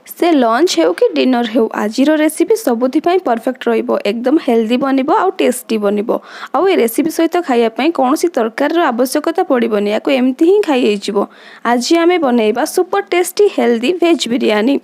ସେ ଲଞ୍ଚ ହେଉ କି ଡିନର ହେଉ, ଆଜିର ରେସିପି ସବୁଥିପାଇଁ ପରଫେକ୍ଟ ରହିବ। ଏକଦମ ହେଲ୍ଦି ବନିବ ଆଉ ଟେଷ୍ଟି ବନିବ। ଆଉ ଏ ରେସିପି ସହିତ ଖାଇବା ପାଇଁ କୌଣସି ତରକାରୀର ଆବଶ୍ୟକତା ପଡ଼ିବନି। ୟାକୁ ଏମିତି ହିଁ ଖାଇ ହେଇଯିବ। ଆଜି ଆମେ ବନେଇବା super tasty healthy veg biryani.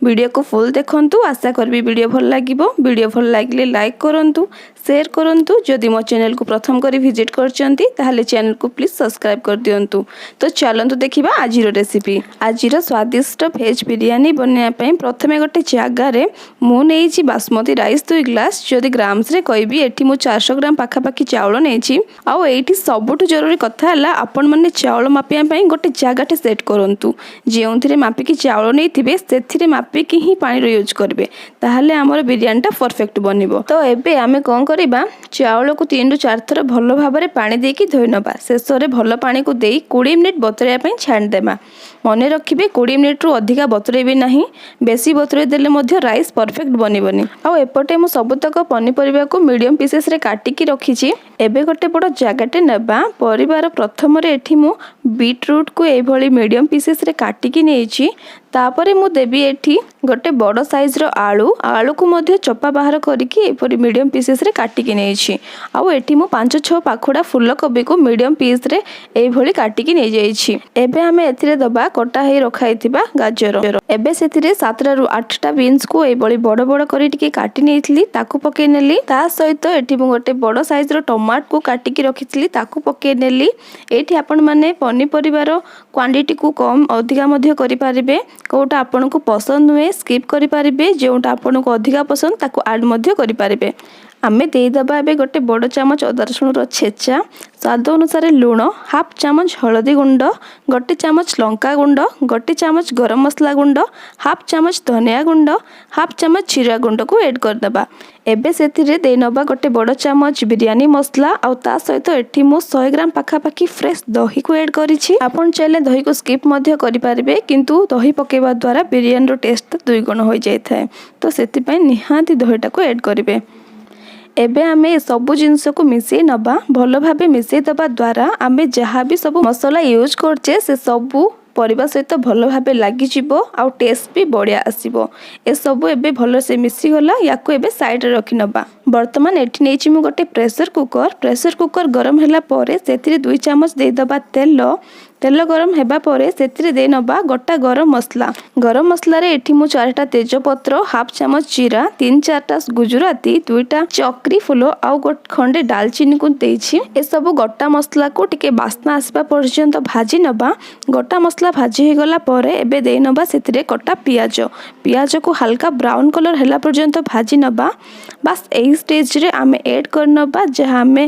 ଭିଡ଼ିଓକୁ ଫୁଲ୍ ଦେଖନ୍ତୁ। ଆଶା କରିବି ଭିଡ଼ିଓ ଭଲ ଲାଗିବ। ଭିଡ଼ିଓ ଭଲ ଲାଗିଲେ ଲାଇକ୍ କରନ୍ତୁ, ସେୟାର କରନ୍ତୁ। ଯଦି ମୋ ଚ୍ୟାନେଲକୁ ପ୍ରଥମ କରି ଭିଜିଟ୍ କରିଛନ୍ତି, ତାହେଲେ ଚ୍ୟାନେଲକୁ ପ୍ଲିଜ୍ ସବସ୍କ୍ରାଇବ୍ କରିଦିଅନ୍ତୁ। ତ ଚାଲନ୍ତୁ ଦେଖିବା ଆଜିର ରେସିପି। ଆଜିର ସ୍ୱାଦିଷ୍ଟ ଭେଜ୍ ବିରିୟାନୀ ବନେଇବା ପାଇଁ ପ୍ରଥମେ ଗୋଟେ ଜାଗାରେ ମୁଁ ନେଇଛି ବାସୁମତୀ ରାଇସ୍ 2 ଗ୍ଲାସ୍। ଯଦି ଗ୍ରାମ୍ସରେ କହିବି, ଏଠି ମୁଁ 400 ଗ୍ରାମ ପାଖାପାଖି ଚାଉଳ ନେଇଛି। ଆଉ ଏଇଠି ସବୁଠୁ ଜରୁରୀ କଥା ହେଲା, ଆପଣମାନେ ଚାଉଳ ମାପିବା ପାଇଁ ଗୋଟେ ଜାଗାଟେ ସେଟ୍ କରନ୍ତୁ। ଯେଉଁଥିରେ ମାପିକି ଚାଉଳ ନେଇଥିବେ, ସେଥିରେ ମାପିକି ହିଁ ପାଣିର ୟୁଜ୍ କରିବେ। ତାହେଲେ ଆମର ବିରିୟାନୀଟା ପରଫେକ୍ଟ ବନିବ। ତ ଏବେ ଆମେ କ'ଣ କରିବା? ଚାଉଳକୁ 3ରୁ 4 ଥର ଭଲ ଭାବରେ ପାଣି ଦେଇକି ଧୋଇ ନେବା। ଶେଷରେ ଭଲ ପାଣିକୁ ଦେଇ 20 ମିନିଟ୍ ବତୁରାଇବା ପାଇଁ ଛାଣିଦେବା। ମନେ ରଖିବେ, 20 ମିନିଟ୍ରୁ ଅଧିକା ବତୁରେଇବେ ନାହିଁ। ବେଶୀ ବତୁରେଇ ଦେଲେ ମଧ୍ୟ ରାଇସ୍ ପରଫେକ୍ଟ ବନିବନି। ଆଉ ଏପଟେ ମୁଁ ସବୁତକ ପନିପରିବାକୁ ମିଡ଼ିୟମ୍ ପିସେସ୍ରେ କାଟିକି ରଖିଛି। ଏବେ ଗୋଟେ ବଡ଼ ଜାଗାଟେ ନେବା। ପରିବାର ପ୍ରଥମରେ ଏଠି ମୁଁ ବିଟ୍ରୁଟ୍କୁ ଏଇଭଳି ମିଡ଼ିୟମ୍ ପିସେସ୍ରେ କାଟିକି ନେଇଛି। ତାପରେ ମୁଁ ଦେବି ଏଠି ଗୋଟେ ବଡ଼ ସାଇଜ୍ର ଆଳୁ। ଆଳୁକୁ ମଧ୍ୟ ଚୋପା ବାହାର କରିକି ଏପରି ମିଡ଼ିୟମ୍ ପିସେସ୍ରେ କାଟିକି ନେଇଛି। ଆଉ ଏଠି ମୁଁ 5-6 ପାଖୁଡ଼ା ଫୁଲକୋବିକୁ ମିଡ଼ିୟମ୍ ପିସ୍ରେ ଏଇଭଳି କାଟିକି ନେଇଯାଇଛି। ଏବେ ଆମେ ଏଥିରେ ଦେବା କଟା ହେଇ ରଖା ହେଇଥିବା ଗାଜର। ଏବେ ସେଥିରେ 7ଟାରୁ 8ଟା ବିନ୍ସକୁ ଏଇଭଳି ବଡ଼ ବଡ଼ କରି ଟିକେ କାଟି ନେଇଥିଲି, ତାକୁ ପକେଇ ନେଲି। ତା ସହିତ ଏଠି ମୁଁ ଗୋଟେ ବଡ଼ ସାଇଜ୍ର ଟମାଟୋକୁ କାଟିକି ରଖିଥିଲି, ତାକୁ ପକେଇ ନେଲି। ଏଇଠି ଆପଣମାନେ ପନିପରିବାର କ୍ୱାଣ୍ଟିଟିକୁ କମ୍ ଅଧିକା ମଧ୍ୟ କରିପାରିବେ। କେଉଁଟା ଆପଣଙ୍କୁ ପସନ୍ଦ ନୁହେଁ, ସ୍କିପ୍ କରିପାରିବେ। ଯେଉଁଟା ଆପଣଙ୍କୁ ଅଧିକା ପସନ୍ଦ, ତାକୁ ଆଡ଼୍ ମଧ୍ୟ କରିପାରିବେ। ଆମେ ଦେଇଦେବା ଏବେ ଗୋଟେ ବଡ଼ ଚାମଚ ଅଦା ରସୁଣର ଛେଚା, ସ୍ୱାଦ ଅନୁସାରେ ଲୁଣ, ହାଫ୍ ଚାମଚ ହଳଦୀ ଗୁଣ୍ଡ, ଗୋଟେ ଚାମଚ ଲଙ୍କା ଗୁଣ୍ଡ, ଗୋଟେ ଚାମଚ ଗରମ ମସଲା ଗୁଣ୍ଡ, ହାଫ୍ ଚାମଚ ଧନିଆ ଗୁଣ୍ଡ, ହାଫ୍ ଚାମଚ ଜିରା ଗୁଣ୍ଡକୁ ଏଡ଼୍ କରିଦେବା। ଏବେ ସେଥିରେ ଦେଇନେବା ଗୋଟେ ବଡ଼ ଚାମଚ ବିରିୟାନୀ ମସଲା। ଆଉ ତା ସହିତ ଏଠି ମୁଁ 100 ଗ୍ରାମ ପାଖାପାଖି ଫ୍ରେଶ୍ ଦହିକୁ ଏଡ଼୍ କରିଛି। ଆପଣ ଚାହିଁଲେ ଦହିକୁ ସ୍କିପ୍ ମଧ୍ୟ କରିପାରିବେ, କିନ୍ତୁ ଦହି ପକାଇବା ଦ୍ୱାରା ବିରିୟାନୀର ଟେଷ୍ଟ ଦୁଇଗୁଣ ହୋଇଯାଇଥାଏ। ତ ସେଥିପାଇଁ ନିହାତି ଦହିଟାକୁ ଏଡ଼୍ କରିବେ। ଏବେ ଆମେ ସବୁ ଜିନିଷକୁ ମିଶାଇ ନେବା। ଭଲ ଭାବେ ମିଶାଇ ଦେବା ଦ୍ୱାରା ଆମେ ଯାହା ବି ସବୁ ମସଲା ୟୁଜ୍ କରୁଛେ, ସେ ସବୁ ପରିବା ସହିତ ଭଲ ଭାବେ ଲାଗିଯିବ ଆଉ ଟେଷ୍ଟ ବି ବଢ଼ିଆ ଆସିବ। ଏସବୁ ଏବେ ଭଲସେ ମିଶିଗଲା। ୟାକୁ ଏବେ ସାଇଡ଼ରେ ରଖିନେବା। ବର୍ତ୍ତମାନ ଏଠି ନେଇଛି ମୁଁ ଗୋଟେ ପ୍ରେସର କୁକର। ପ୍ରେସର କୁକର ଗରମ ହେଲା ପରେ ସେଥିରେ 2 ଚାମଚ ଦେଇଦେବା ତେଲ। ତେଲ ଗରମ ହେବା ପରେ ସେଥିରେ ଦେଇନେବା ଗୋଟା ଗରମ ମସଲା। ଗରମ ମସଲାରେ ଏଠି ମୁଁ ଚାରିଟା ତେଜପତ୍ର, ହାଫ୍ ଚାମଚ ଜିରା, 3-4ଟା ଗୁଜୁରାତି, ଦୁଇଟା ଚକ୍ରି ଫୁଲ ଆଉ ଗୋଟେ ଖଣ୍ଡେ ଡାଲଚିନିକୁ ଦେଇଛି। ଏସବୁ ଗୋଟା ମସଲାକୁ ଟିକେ ବାସ୍ନା ଆସିବା ପର୍ଯ୍ୟନ୍ତ ଭାଜି ନେବା। ଗୋଟା ମସଲା ଭାଜି ହେଇଗଲା ପରେ ଏବେ ଦେଇନେବା ସେଥିରେ କଟା ପିଆଜ। ପିଆଜକୁ ହାଲକା ବ୍ରାଉନ୍ କଲର୍ ହେଲା ପର୍ଯ୍ୟନ୍ତ ଭାଜି ନେବା। ବାସ୍, ଏଇ ଷ୍ଟେଜ୍ରେ ଆମେ ଏଡ଼୍ କରିନେବା ଯାହା ଆମେ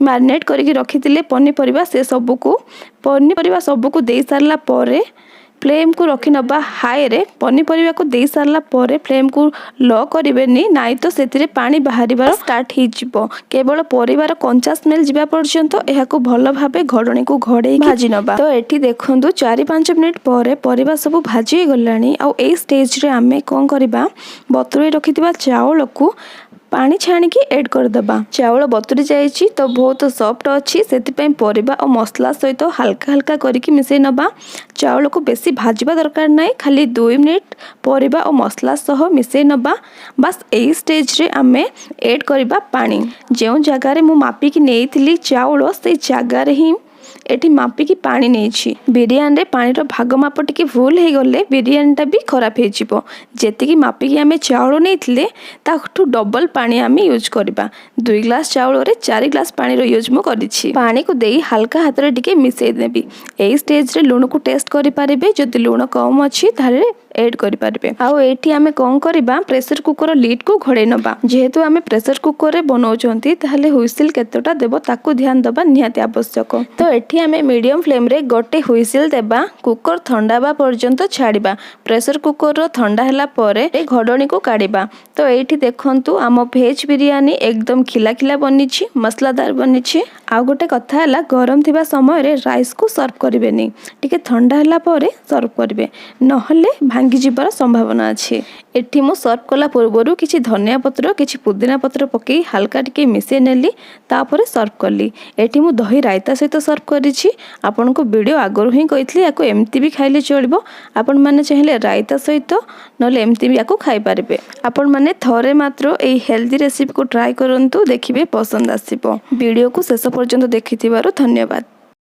ମ୍ୟାରିନେଟ୍ କରିକି ରଖିଥିଲେ ପନିପରିବା, ସେ ସବୁକୁ। ପନିପରିବା ସବୁକୁ ଦେଇ ସାରିଲା ପରେ ଫ୍ଲେମ୍କୁ ରଖିନେବା ହାଇରେ। ପନିପରିବାକୁ ଦେଇ ସାରିଲା ପରେ ଫ୍ଲେମ୍କୁ ଲୋ କରିବେନି, ନାଇଁ ତ ସେଥିରେ ପାଣି ବାହାରିବାର ଷ୍ଟାର୍ଟ ହେଇଯିବ। କେବଳ ପରିବାର କଞ୍ଚା ସ୍ମେଲ୍ ଯିବା ପର୍ଯ୍ୟନ୍ତ ଏହାକୁ ଭଲ ଭାବେ ଘୋଡ଼ଣୀକୁ ଘୋଡ଼େଇ ଭାଜି ନେବା। ତ ଏଠି ଦେଖନ୍ତୁ, 4-5 ମିନିଟ୍ ପରେ ପରିବା ସବୁ ଭାଜି ହେଇଗଲାଣି। ଆଉ ଏଇ ଷ୍ଟେଜ୍ରେ ଆମେ କ'ଣ କରିବା? ବତୁରେଇ ରଖିଥିବା ଚାଉଳକୁ ପାଣି ଛାଣିକି ଏଡ଼୍ କରିଦେବା। ଚାଉଳ ବତୁରି ଯାଇଛି ତ ବହୁତ ସଫ୍ଟ ଅଛି। ସେଥିପାଇଁ ପରିବା ଆଉ ମସଲା ସହିତ ହାଲକା ହାଲକା କରିକି ମିଶାଇ ନେବା। ଚାଉଳକୁ ବେଶୀ ଭାଜିବା ଦରକାର ନାହିଁ। ଖାଲି 2 ମିନିଟ୍ ପରିବା ଆଉ ମସଲା ସହ ମିଶାଇ ନେବା। ବାସ୍, ଏଇ ଷ୍ଟେଜ୍ରେ ଆମେ ଏଡ଼୍ କରିବା ପାଣି। ଯେଉଁ ଜାଗାରେ ମୁଁ ମାପିକି ନେଇଥିଲି ଚାଉଳ, ସେଇ ଜାଗାରେ ହିଁ ଏଠି ମାପିକି ପାଣି ନେଇଛି। ବିରିୟାନୀରେ ପାଣିର ଭାଗ ମାପ ଟିକେ ଭୁଲ ହେଇଗଲେ ବିରିୟାନୀଟା ବି ଖରାପ ହେଇଯିବ। ଯେତିକି ମାପିକି ଆମେ ଚାଉଳ ନେଇଥିଲେ, ତାଠୁ ଡବଲ ପାଣି ଆମେ ୟୁଜ୍ କରିବା। 2 ଗ୍ଲାସ୍ ଚାଉଳରେ 4 ଗ୍ଲାସ୍ ପାଣିର ୟୁଜ୍ ମୁଁ କରିଛି। ପାଣିକୁ ଦେଇ ହାଲକା ହାତରେ ଟିକେ ମିଶାଇ ଦେବି। ଏଇ ଷ୍ଟେଜ୍ରେ ଲୁଣକୁ ଟେଷ୍ଟ କରିପାରିବେ। ଯଦି ଲୁଣ କମ୍ ଅଛି, ତାହେଲେ ଏଡ଼୍ କରିପାରିବେ। ଆଉ ଏଇଠି ଆମେ କ'ଣ କରିବା? ପ୍ରେସର କୁକର ଲିଡ୍କୁ ଘୋଡ଼େଇ ନେବା। ଯେହେତୁ ଆମେ ପ୍ରେସର କୁକରରେ ବନାଉଛନ୍ତି, ତାହେଲେ ହୁଇସିଲ୍ କେତେଟା ଦେବ, ତାକୁ ଧ୍ୟାନ ଦେବା ନିହାତି ଆବଶ୍ୟକ। ତ ଏଠି ଆମେ ମିଡ଼ିୟମ୍ ଫ୍ଲେମ୍ରେ ଗୋଟେ ହୁଇସିଲ୍ ଦେବା। କୁକର ଥଣ୍ଡା ହେବା ପର୍ଯ୍ୟନ୍ତ ଛାଡ଼ିବା। ପ୍ରେସର କୁକରର ଥଣ୍ଡା ହେଲା ପରେ ଘୋଡ଼ଣୀକୁ କାଢ଼ିବା। ତ ଏଇଠି ଦେଖନ୍ତୁ, ଆମ ଭେଜ୍ ବିରିୟାନୀ ଏକଦମ ଖିଲା ଖିଲା ବନିଛି, ମସଲାଦାର ବନିଛି। ଆଉ ଗୋଟେ କଥା ହେଲା, ଗରମ ଥିବା ସମୟରେ ରାଇସ୍କୁ ସର୍ଭ କରିବେନି। ଟିକେ ଥଣ୍ଡା ହେଲା ପରେ ସର୍ଭ କରିବେ, ନହେଲେ ଭାଙ୍ଗିଯିବାର ସମ୍ଭାବନା ଅଛି। ଏଠି ମୁଁ ସର୍ଭ କଲା ପୂର୍ବରୁ କିଛି ଧନିଆ ପତ୍ର, କିଛି ପୁଦିନା ପତ୍ର ପକାଇ ହାଲକା ଟିକେ ମିଶାଇ ନେଲି, ତାପରେ ସର୍ଭ କଲି। ଏଠି ମୁଁ ଦହି ରାଇତା ସହିତ ସର୍ଭ କରିଛି। ଆପଣଙ୍କୁ ଭିଡ଼ିଓ ଆଗରୁ ହିଁ କହିଥିଲି, ୟାକୁ ଏମିତି ବି ଖାଇଲେ ଚଳିବ। ଆପଣମାନେ ଚାହିଁଲେ ରାଇତା ସହିତ, ନହେଲେ ଏମିତି ବି ୟାକୁ ଖାଇପାରିବେ। ଆପଣମାନେ ଥରେ ମାତ୍ର ଏଇ ହେଲ୍ଦି ରେସିପିକୁ ଟ୍ରାଏ କରନ୍ତୁ, ଦେଖିବେ ପସନ୍ଦ ଆସିବ। ଭିଡ଼ିଓକୁ ଶେଷ ପର୍ଯ୍ୟନ୍ତ ଦେଖିଥିବାରୁ ଧନ୍ୟବାଦ।